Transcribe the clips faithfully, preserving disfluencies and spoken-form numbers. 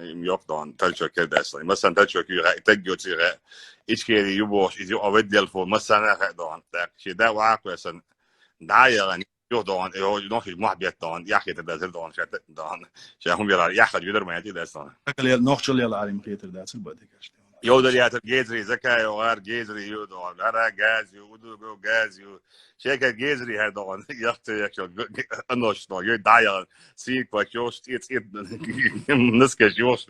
Йокъ дон, тачок кер дас. Массан тачок юха, таг йоци га. Ичкери ю бош, изи оведдел фо, массан ха дон. Так, ши да ва квесан. Да яга ю дон, йо, нохи мухбет дон, яхи та дазер дон, шат дон. Ша хум яла, яха видер ма яти дас дон. Акал нохчул яла арим хетер дасер бади каш. Йо да ятер гезри, закай огар гезри ю дон, ара газ ю, уду го газ ю. Шека гезри ха дон, яхте яхшо, анош дон, йо да яга. Син квач ёш, ит, ит, нискаш ёш.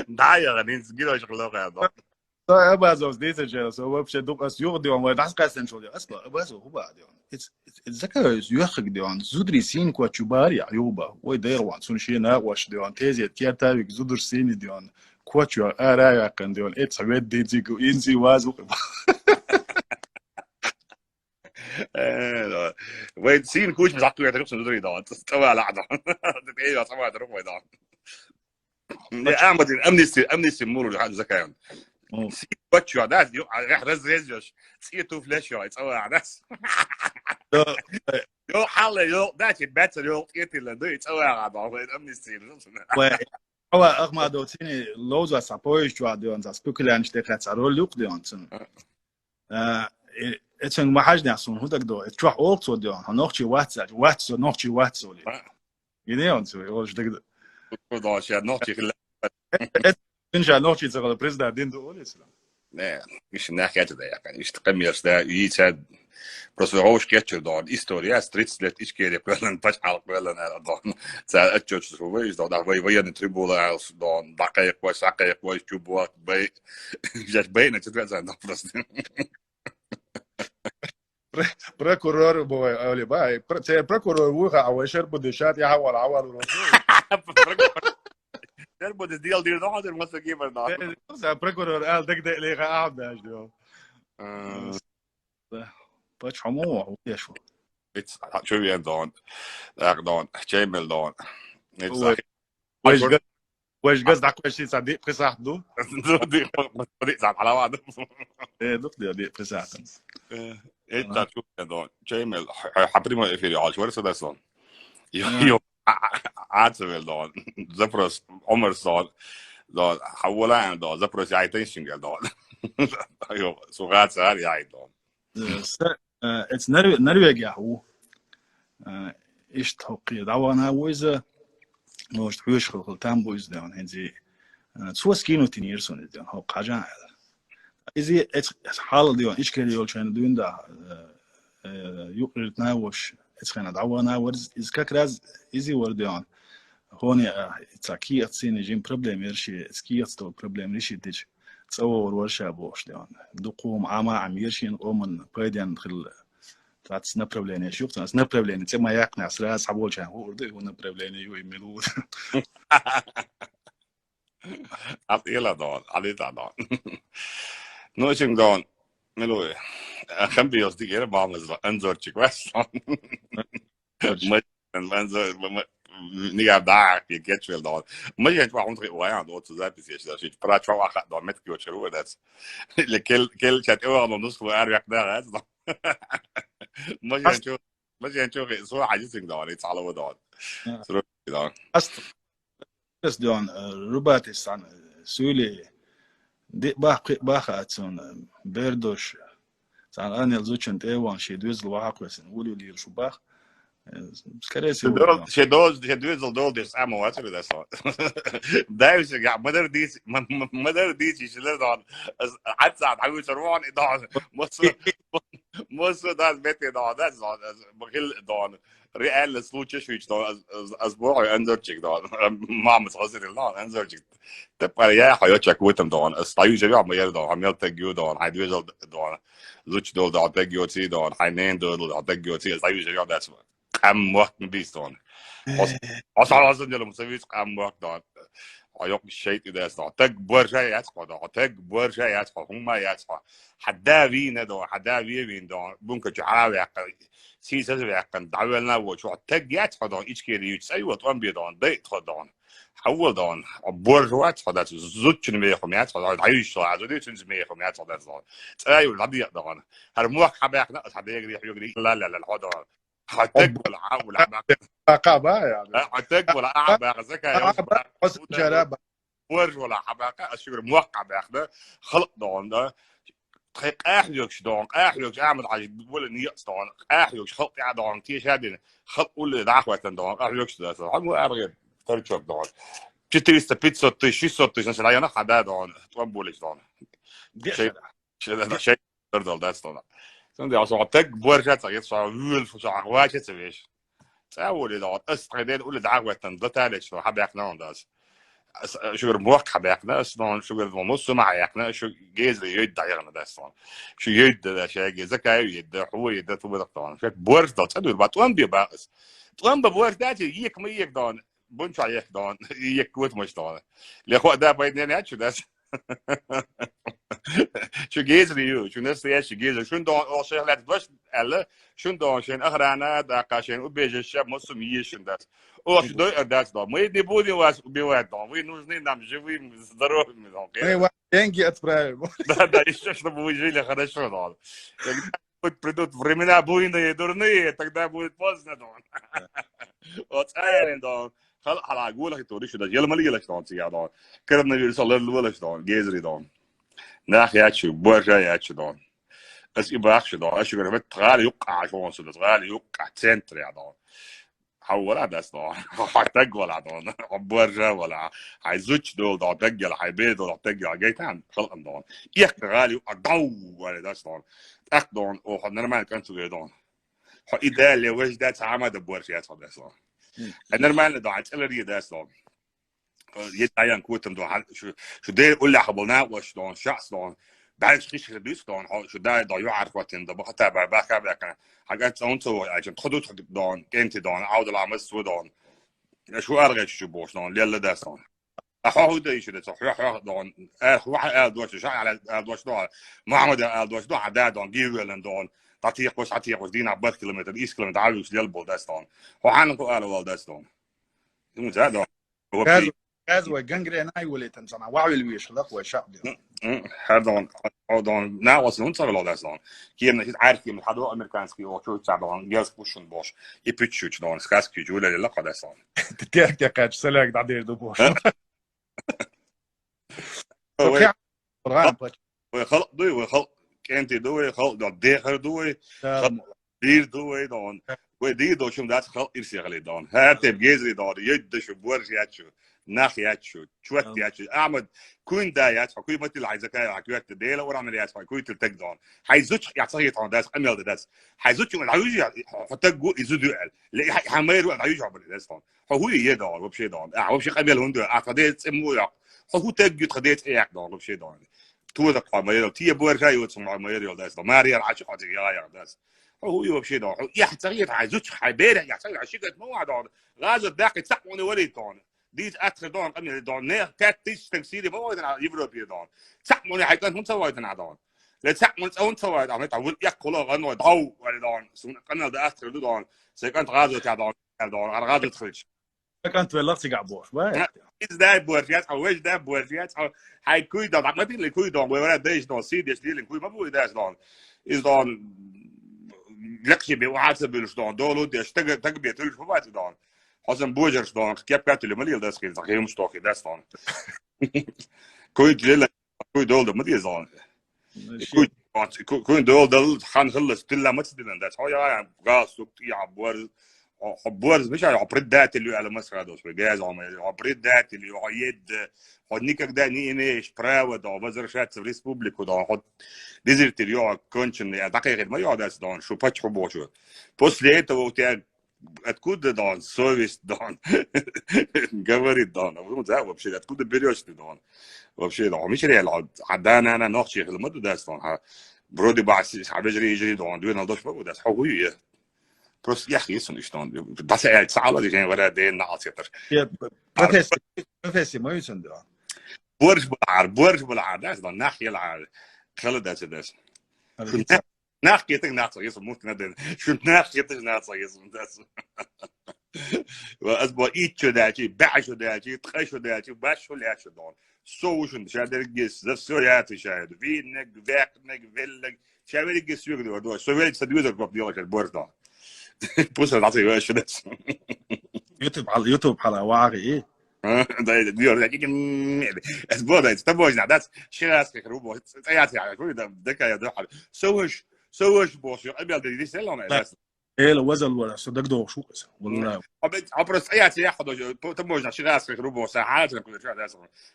Да, я, нин, гиро шхло ха дон. Са абазов здесь же, со вообще дук ас юг дион, вай дас касен шо дион. Ас абазов хуба дион. It's, it's, it's закай юхг дион. Зудри син квач ю бар я, юба. Вай дерван, сун ши на квач дион. Тезет кертавик зудр син дион. Квач ю ара якан дион. It's a red дизику инзи вазу. Э, да. Вай син куч мзакку я тарих сун дри дон. Тава ла дон. Тава тава дон. Не, амадин, амнисти, амнисти муру ха закаён. Син квач ю дас, ю, а, раз рез ёш. Син ту флеш ю, тава дас. Ё, хале, ё, дачи бацер ё, этила, ду, тава дон, вай амнисти. Вай, ава ахмадо сини лоза са поиш ю дион, са спекулянш те каца роль юк дион сун. Э, э, эцен махаж дясун худаг до. Э, чух олцо дё. Нохчи ватса, ватсо, нохчи ватсо ли. Гине он су, олж даг. Куда ша нохчи хилла. Э, э, инша нохчи цагала президент дин ду олис. Не, иш нахет да я, иш тқамир да, и це просто рош кетчер дон. История с тридцать лет ичкери квелен, пач ал квелен дон. Це отчёт су выйш дон, да, вой-, военный трибуна дон, да кай квой, са кай квой, чубуак, бай. Жаш бай, на четверть за, да, просто. Пр-, прокурор бой, али бай. Пр-, це прокурор вуха, а вешер буде шат, я хавал, хавал урон. Прокурор. Шер буде сделал дир, да, хатер маса гибер, да. Э, за прокурор, ал, так да, леха, а, да, ждём. Э. Да. Почему? Я шо? It's, а, чё я дон? Так, дон, чемел дон. It's Ой. Like, Веш газ, веш газ да квеш са ди пресах ду. Ду, ди, ди, са алава ду. Э, ду, ди, ди пресах. Э, это чё я дон? Чемел, ха, ха, прямо эфире, а чё это сон? Йо, А. йо, а, а, а, цевел дон. Запрос, Омар сон. Дон, хавала дон, запрос я айтен шингел дон. Йо, сугат сар я дон. Э, с-, э, эц Норве-, Норвегия ху. Э, ишт хокки давана войза, может, хвеш хыл там войз дян, хензи, э, цо скинути нирсон дян, хок хажан. Изи эц, эц хал дян, ишкери ёлчан дуин да, э, э, юкрит на вош, эц хана давана варз, из как раз изи вар дян. Хони, а, ца ки ацини жин проблем ерши, эц ки ацтол проблем реши тич. Цо вар варша бош дян. Дукум ама ам ершин оман пайдян хыл. Тац направление шук, тац направление. Це маяк нас раз хаболчан. Урды его направление ю имилу. Ат ила дон, алита дон. Ну, чин дон. Милуй. Хам биос дигер мамыз дон. Анзорчик вас дон. Ма-, анзор, ма-, ма-, нига да, ки гечвел дон. Ма янч ва хунтри ва ян дон, цу запись еш да, шич, пра чва ва ха дон, мет ки очеру ва дац. Ле кел, кел чат эва дон, нус хло ар як да, дац дон. Ма янч ва Мажен чё, со хадис ин дон, ицалова дон. А. Срок дон. Аст-, ас дон, э, рубатис сан, э, сюли, ди бах, бах ацун, э, бердош, сан анел зучен теван, ши дуэзл вахаквесен, ули лил шубах. Э, скорее всего, Шедоз, дон. Шедоз, шедоз дол дес, ама вацры да со. Дайвсе, я, мадар дис, ма-, ма-, мадар дис, ишилер дон. Ас-, атса, дайвсе рон, дон. Мосо, Мосо дас бете дон, дас дон, ас-, бахил дон. Реально случай шуич дон, ас-, ас-, ас бо анзорчик дон. Мама созрел дон, анзорчик. Тепар я хойо чакутам дон. Ас таю жевя майер дон, хамел тегю дон, хай движел дон. Луч дол дон, тегю ци дон, хай нен дол дон, тегю ци, ас таю жевя дас. Къам мохт бис дон. Ос-, Э. Ос алазын делом савис къам мохт дон. Айок шейт идес дон. Тег боржа яц хо дон. Тег боржа яц хо, хума яц хо. Хадда вине дон, хадда ви вин дон. Бунка чу хара вякъа. Сисез вякъа. Давелна во чу. Тег яц хо дон. Ичкери юч. Сай вот он би дон. Дейт хо дон. Хавал дон. Боржа яц хо дон. Зутчин ме хо яц хо дон. Даюш ла. Зуди цунз ме хо яц хо дон. Сай вот лади дон. Хар мух хабякна. Хадегри хюгри. Ла ла ла хо дон. Хьо таг вала, Ӏа вала, Ӏа бакъ. Бакъа ба, яъни. Хьо таг вала, Ӏа бакъ, закай. Ӏа бакъ, хьо синчара бакъ. Борж вала, Ӏа бакъ, аз шугара мохк Ӏа бакъна, халкъ догӀун да. Тхай къахьоьгуш догӀун, къахьоьгуш Ахьмад-Хьажи вала некъаца догӀун, къахьоьгуш халкъ тӀехьа догӀун, теша дина, халкъ улле дӀахойтан догӀун, къахьоьгуш да аса. Хьо мо аргӀе, старичок догӀун. Четыреста, пятьсот тысяч, шестьсот тысяч, значит, районах хьада догӀун, тӀом болаш догӀун. Шей, шей, шей, дардал дац догӀун. Сунда, аса, таг боржа ца ец, ша вуьл, ша гӀача ца веш. ЦӀа воле догӀун, ас тхай ден улле дӀахойтан, да талечно, хьа бакъна он дас. Ас, шугар мохк хьа бакъна, ас догӀун, шугар догӀун, муссу ма хьа яьккхна, шу гезра йойд дӀаягӀна дас догӀун. Шу йойд да, шайге, закай йойд да, хьо йойд да, ту бадах догӀун. Шак борж дал, цӀа дур ба, тӀом бе ба ас. ТӀом ба борж дац, ек ма ек догӀун, бунча ек догӀун, ек кот маш догӀун. Ле хо да пайд не ячу дас. Шу гезра ю, шу настоящий гезра. Шун догӀун, о, шайх лет дош, аьлла, шун догӀун, шен охрана, дакъа шен убежище, муссу ма еш шун дас. О, шу дой ардац догӀун. Мы не будем вас убивать догӀун. Вы нужны нам живым, здоровыми догӀун. Мы вам деньги отправим. Да, да, ещё чтобы вы жили хорошо догӀун. Когда придут времена буйные и дурные, тогда будет поздно догӀун. Вот, а я не догӀун. Хал-, хала гула хитори шу да, ял мали яла догӀун, цига догӀун. Коронавирус алар лула догӀун, гезри догӀун. Нах ячу, боржа ячу догӀун. Ас и бахшу догӀун, ас шугар вет гӀали юкъа шон су да, гӀали юкъа центр я догӀун. Хьо вала дас догӀун, хьо таг вала догӀун, хьо боржа вала, хьай зуч дол догӀун, таг яла, хьай бе дол догӀун, таг яла, гайтан, халкъан догӀун. Эх гӀали юкъа дов вала дас догӀун. ТӀаккха догӀун, о, хьо нормально концу ве догӀун. Хьо идеале вежда ца Ахьмада боржа яц хьо дас догӀун. Э, нормально догӀун, цӀелар е дас догӀун. Е даян кутам догӀун, шу, шу де уллахь бол на вош догӀун, шац догӀун. Баьш хиш хир дис догӀун, хьо, шу да догӀун, ю арфатин да, бахата ба, баха бакана. Хьага цаун цо, а чун тхо ду тхо догӀун, кенти догӀун, Ӏавдал Ахьмад су догӀун. Шу аргӀе чу бош догӀун, лелла дас догӀун. А хьо хӀу да ишу да, хьо, хьо догӀун. Э, хьо хьа ал дош, ша ал, ал дош догӀун. Мухьаммад ал дош догӀун, хьа да догӀун, гивелан догӀун. Тхьа тихкъош, тхьа тихкъош, дина барх километр, ис километр, Ӏавиш лел бол дас догӀун. Хьо хьанна хӀу ала вал дас догӀун. Ему ца догӀун. Газ, газ вай гангрена ай валетан сана, вахвил виш лах вай шаб дё. М, м, хьар догӀун, хьо догӀун, на вас нун цагло дас догӀун. Кием на хит арх кием, хьадо американский, о, чу ца догӀун, газ пушун бош, и пичуч догӀун, сказки жуля лела кадас догӀун. Тек тек кач, саляк да дер ду бош. Э? Вай, Ой, Къуръан пач. Вай халкъ дуй, вай халкъ кенти дуй, вай халкъ да дехар дуй, вай Да, халкъ бир дуй, вай догӀун. Вай ди дошум дац халкъ ирси хали догӀун. Хьар теп гезри догӀун, йойд да шу, борж ячу, нах ячу, чуат Да. ячу. Ахьмад, куин да яц, хьо куй матил хьай закай, хьа куят дела уран яц, хьо куй тил таг догӀун. Хьай зуч яц хьай тон дас, амел да дас. Хьай зуч ма даюж я, хьо таг гу изу дуэл. Ле хьай, хьай майру даюж хьо бали дас догӀун. Хьо хӀу е догӀун, вообще догӀун. А, вообще къамел хӀун ду, а, тхадец цӀе му яхъ. Хьо хӀу таг ю, тхадец цӀе яхъ догӀун, вообще догӀун. Ту да кхо майру, тие боржа ю цу ма майру дас догӀун. Мариар ачи хьо тиг я яхъ дас. Хьо хӀу ю вообще догӀун. Хьо яхь цагъет хьай зуч, хьай бере яхь цагъет, хьай шигат ма ва догӀун. Газа дакъи цакъ муни вали догӀун. Диц атхир догӀун, къамел догӀун. Не, пять тысяч таксири ма вайдан Европе догӀун. Цакъ муни хьай кан хӀун ца вайдан догӀун. Ле цакъ муни цаун ца вайдан, хьай та вул якъ кула гӀан вай дав вали догӀун. Сун къамел да атхир ду догӀун. Секъан газа та догӀун. ДогӀун, ар газа тхилч. Секъан велах цига бош, ва? Из дай борж яц, а веш дай борж яц, а хьай куй да, дакъа дили куй да, вай вара дейш да, си деш дили куй ма буй даш да. Из да, лекши бе, ва ца бил да, долу деш, таг, таг бе тулш ма бац да. Хозан божер да, кеп катили ма лил дас кин, хем што ки дас да. Куй дили, куй дол да ма ди да. Куй, куй, куй дол дал хан хилла стилла ма дилан дас. Хо я, галстук, я, борз, хо, хо борз, миша, хо предатель ю, ала масхадос, хо газ, хо ма, хо предатель ю, хо ед, хо никогда не имеешь права, да, возвращаться в республику, да, хо дезертир ю, конченый, а такая говорит, моё дас, да, шу пач хо бочу. После этого у тебя откуда, да, совесть, да, говорит, да, ну, да, вообще, откуда берёшь ты, да, вообще, да, миша реально, а да, на, на, нохчи, хилма, да, да, вроде бы, а бежри, ижри, да, две на дочь, да, хо, Просто яхь йисун иштта. Даса аьлча, ца Ӏала дижен вара ден наӀал сетар. Е, профессия, профессия ма йисун да. Борж балар, борж балар, дас да, нах елар. Хала дас дас. Шу нах кетаг нах ца йисун, мут на ден. Шу нах кетаг нах ца йисун дас. Ва аз бо ит шу дачи, ба шу дачи, тха шу дачи, ба шу ля шу дон. Со ушун, ша дергис, за всё я отвечаю. Виннег, векнег, веллег, ша веригис юг дор, дор. Со вериг са дюзер гоп дела, ша борж да. Пусть она так и вышла. YouTube хьал, YouTube хьала вагӀи. Да, да, да, да, да. Эс бо, да, эс таможня, да, ши раз как рубо. Цаяц я, да, да, да, да. Совыш, совыш бо, шу, обял, да, здесь, да, да. Эла вазал вара, со дагдохуш ву-кх иза. Валлахи. А бе-, а просто цаяц я, ходо, таможня, ши раз как рубо, са, хьалат, да, да.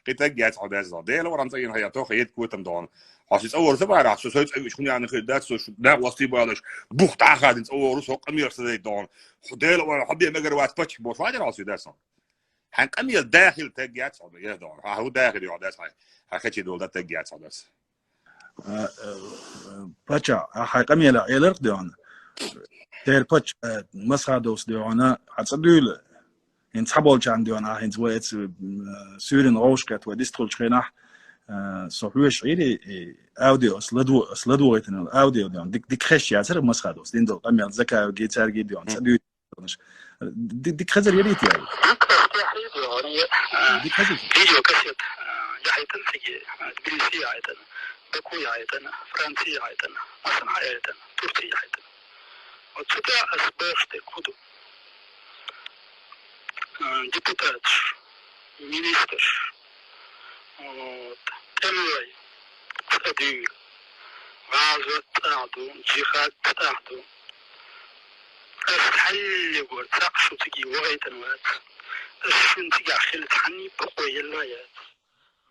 Кхы таг яц хьо деза. Дела варан цӀа йина хьая, тоха ед котам дон. Хьо ши цӀа вор са бара, со сой цӀа вич хуняна хир дац, со шу дагӀ ласти балаш. Бух тӀаха дин цӀа вор, со къамер са дей дон. Хьо Дела варан, хьо бе мегар вац паччахь бош вадер хьо су дас. Хьан къамер дахил таг яц хьо, я дон. Хьа ху дахил йо дас хьай. Хьа хачи дол да таг яц хьо дас. Э, э, пача, а хьай къамела эларх дон. Тер пач, э, Масхадовс дон, а цӀа дуьйла. ХӀинца цхьаболчарна дон, а хӀинца вай эца, м, суьйрана гӀовшкхет вай дистхулчу хенахь, э, со хьоьжуш Ӏийри, и аудио, ас ладу-, ас ладугӀийтина аудио дон. Дик, дик хеш яцара Масхадовс, дин дол къамел Закаевги, царги дон, цӀа дуьйла. Ди-, дик хезар ярийта яьлла. Дик хезар. Видео кассет, э, яхьийтан циге, э, Тбилиси яхьийтан, Баку яхьийтан, Франци яхьийтан, Масана яхьийтан, Турци яхьийтан. Вот цу тӀехь ас бохуш дерг хӀун ду? Э, депутаташ, министраш, вот, тӀемалой цӀа дуьйла, гӀазот цӀахь ду, джихад цӀахь ду. Ас хьаллигора цхьаъ шу циге вахийтина вац. Ас шуна цигахь хила цхьанний бакъо елла яц.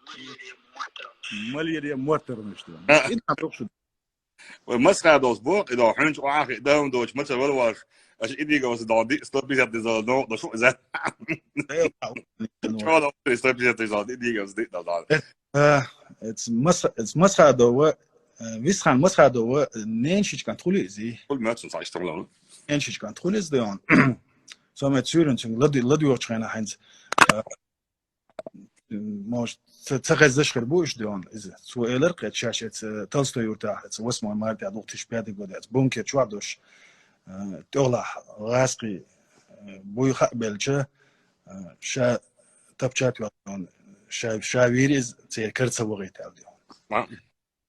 Малере моттаргӀанаш. Малере моттаргӀанаш ду. А. Ина бохуш ду. Вай Масхадовс боху, и догӀу хьуьнчу Ӏахи, даун доцу маца вала ваш. Аша идига васа догӀу ди, сто пятьдесят дезал, но, до шу за. Чё, сто пятьдесят дезал, идига васа ди, да, да. Э, эц Мас-, эц Масхадова, э, Висхан Масхадова, э, неншичкан тхули изи. Хул мацун саштам лам. Неншичкан тхули изи дон. Со мет сюрин цун лади-, лади вохчхайна ханц. Э, может, ца, ца хеззаш хир бу иш дон. Иза. Цу элар кхет шаш эц, э, Толстой юрта, эц восьмого марта две тысячи пятый год, эц бункер чуа дош. Э, тёла гӀаскъи, э, буй ха белча, э, ша тапчат ван, ша, ша вириз, церкар ца вогӀийтал дон.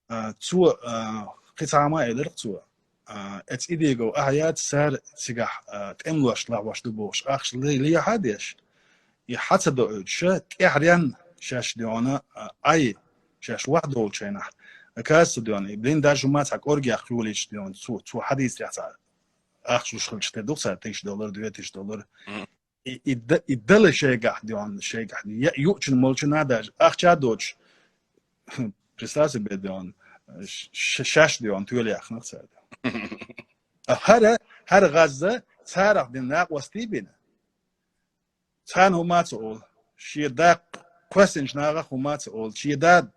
А, цо, а, кхин цхьа хӀума элира цо. А, эц идиго ахьа яц сара цигахь, а, тӀемалошка лахьош ду бохуш, ахча ли-, лехьа а деш. И хьа ца доуьйтуша, тӀаьхьаренна шаьш дегӀана, а, Ӏай, шаьш вахдолчу хенахь. Оказывается, дегӀана, и блиндаж хӀума цхьа кӀоргех йолийча дегӀана, цо, цо хьадийцарехь цхьа ахча луш хилча, те ду цхьа тысяча доллар, две тысячи доллар. И, и да-, и дала шайгахь дегӀана, шайгахь. Я, юучун молчу надаж. Ахча доцуш. Представь себе, дегӀана. Ш-, ш-, шаш дегӀана, тоьла яхнах цара. А хӀара, хӀара гӀазза царах дина накъостий бина. Цхьана хӀума ца олу. Шен даккха кхоьссинчу нахах хӀума ца олу. Шен да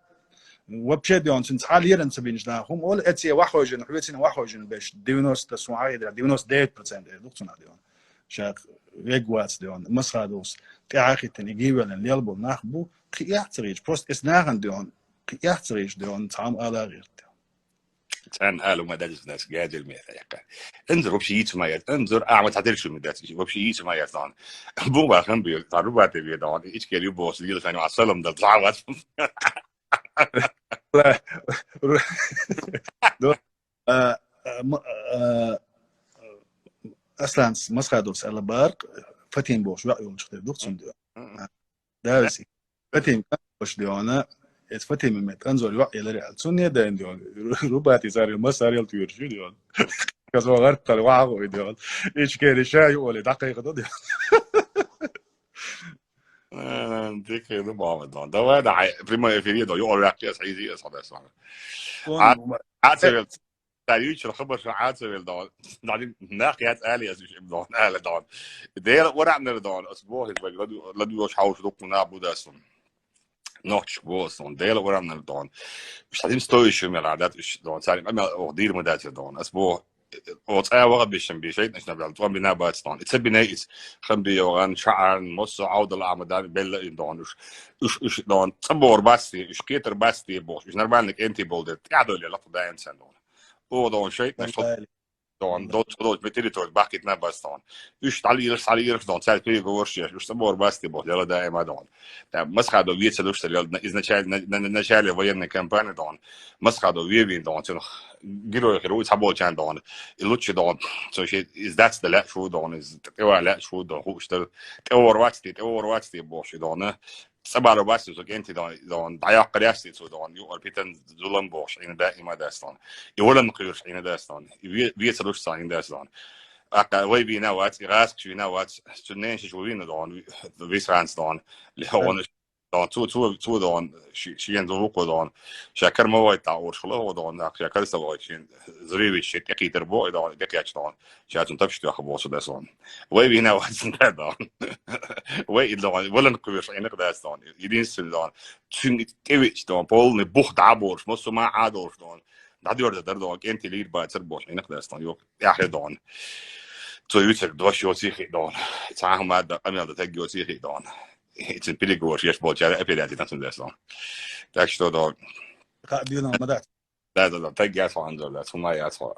вообще дегӀана, цуьнан цхьа леран ца бинчу нахах хӀума олу, эцце ваххойжина, хьоьцина ваххойжина беш, девяносто, суна хьахийдира, девяносто девять процент эр ду цунах дегӀана. Ша вег вац дегӀана, Масхадовс тӀаьхьа а хиттина, и гивеллин лел болу нах бу, кхин эхь ца гӀийча. Просто эс нахана дегӀана, кхин эхь ца гӀийча дегӀана, цхьа хӀума ала гӀерта дегӀана. Царна ала ма даьллачу нас гаджал мера яккха. Анзор вообще йийца ма яц, анзор а ма цхьа делчу ма дац, вообще йийца ма яц дегӀана. Бу ма хам бе, та рубате бе дегӀана, ичкер ю бос, дила хан ва салам дал, цхьа вац. Ра-, ра-, ра-, а, а, м-, а, Асланс Масхадовс аьлла бакъ, Фатим бохуш ваъ йолчух тера ду цунна. Мгм. Да, веси. Фатим, бохуш дегӀана, эц Фатима мет анзор ваъ еларе аьлла. Цунна дайн дегӀана. Ру-, рубати сари, масарел туьраш ю дегӀана. Казо гӀарт тал ваъ гӀой дегӀана. Ичкери ша ю оле, дакъайха до дегӀана. Э, дикхи ду, Мохаммад, дон. Давай, да, хьай, прямой эфире, дон, юкъара ваьккхи, ас хьийзи, ас хьадас, ван. Кон А, Умар. Ацавел, та юйчул хабар шу Ацавел, дон. Дали, нах яц али, ас иш, дон, али, дон. Дела урамнер, дон, ас бохи, вай, ладу-, ладугош хьауш дуккху нах бу дас, дон. Нохчаш бу ас, дон, Дела урамнер, дон. Иш хьадим стоящий мел а дат, иш, дон, цари, ма мел, ох, дир ма дат, дон. Ас бо, О, цӀа ваха бишан би, шайтӀанаш наб ял, цӀон бина бац дон. И ца бина иза. Хам би йогӀан, шаӀан, Мосо, Ӏавдал Ахьмадан, белла ин дон уьш. Уьш, уьш дон, цӀа бохур басте, уьш кетар басте бохуш. Уьш нормальный кӀентий болу дер. ТӀаьхьадоле лакха даим цан дон. О, дон, шайтӀанаш тхо-, Нормально. Дон, дон, дон, территория бахкит на бастон. Уж тали ирс, тали ирс, дон, царь переговорщик, уж собор басти бо, дела да эма дон. Да, масхадо веца душ, дела, изначально, на, на, на начале военной кампании, дон, масхадо вевин, дон, цен герой херу, цаболчан, дон, и лучше, дон, цо ши из дац да ля шу, дон, из тева ля шу, дон, хуштер, теор вацти, теор вацти, бо, ши, дон, цӀабаро басти цу кӀентий дон, дон, дӀаяккха рясти цу дон, юкъара питан зулам бохуш, Ӏина да, има дас дон. И валан кхуьрш Ӏина дас дон. И ве-, вецалуш ца Ӏина дас дон. Аккха вай вина вац, и гӀаскаш вина вац, цу неншиш ву вина дон, висранц дон, леон дон, цу, цу, цу дон, ши-, шиен зувукъу дон, ша карма вай та уршула дон, ак ша карса вай шин, зривиш ши текитер бо, дон, декяч дон. Ша цун тапш тёха бо цу дас дон. Вай вина вац да дон. Вай и дон, валан кхуьрш Ӏина дас дон. Единственный дон. Цуьнга тӀевеъча дон, полный бух дӀаболуш, массо ма Ӏадолуш дон. ДӀадоьрза дар дон, кӀентий лийр бацар болуш, Ӏина дас дон, юк, тӀаьхьа дон. Цо юьцург дош йоций хи дон. Цхьа хӀума да, къамел да таг йоций хи дон. Цун переговорш еш болчара операция танцун дас дон. Так что дон. Ха, дюна, ма дац. Да, да, да, таг яц хьо, Анзор, да, цхьа хӀума яц хьо.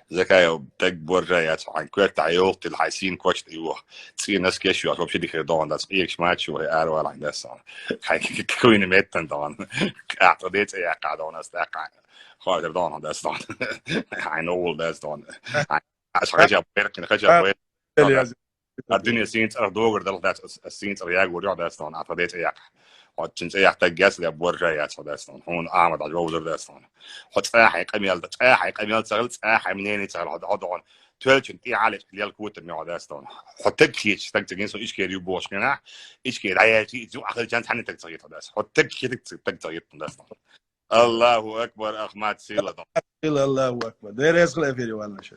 Закаев таг боржа яц хьо, хьайн коьрта йолтил, хьайн сийна кочта ю. Цкъа нас кеш ю, вообще дихир дон, да, цкъа егаш мач ю, ара вала хьайн дас дон. Хьайн куйна меттан дон. Кьатта де цӀе яккха дон, ас даккха. Хойдер дон, дас дон. Хьайн овул дас дон. Хьайн, ас хача беркин, хача бер. А дуьне сийна цӀарах догар дала дац, ас, ас сийна цӀарах ягор йо дас дон, а тха де цӀе яккха. Хьо цун цӀе яккха таг яц, да боржа яц хьо дас дон. Хьуна Ахмад Хьажа вовзар дас дон. Хьо цӀа хьайн къамел да, цӀа хьайн къамел ца хила, цӀа хьайн мнение ца хила, хьо, хьо дон. Тоьлчун тӀе хьалечка лел кутар мегӀо дас дон. Хьо таг хеташ, таг ца гин со ишкер ю бохуш гина, ишкер дӀаяьлчи, изу ахилчан цхьанна таг ца хеташ дас. Хьо таг хетаг ца, таг ца хеташ дас дон. Аллаху акбар, Ахмад, сила дон. Сила, Аллаху акбар. Дерес хила эфире вална шу.